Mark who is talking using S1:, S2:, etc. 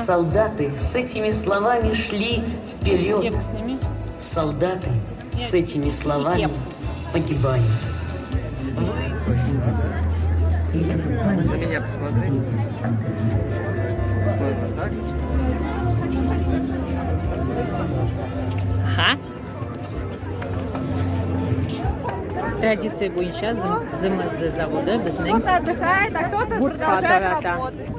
S1: Солдаты с этими словами шли вперед.
S2: Кепку сними.
S1: Солдаты с этими словами погибали. Вы и эту память детям отдадим.
S2: Ага. Традиция буенча ЗМЗ заводы безнең
S3: Кто-то отдыхает, а кто-то
S2: Бутка
S3: продолжает
S2: тарата.
S3: работать.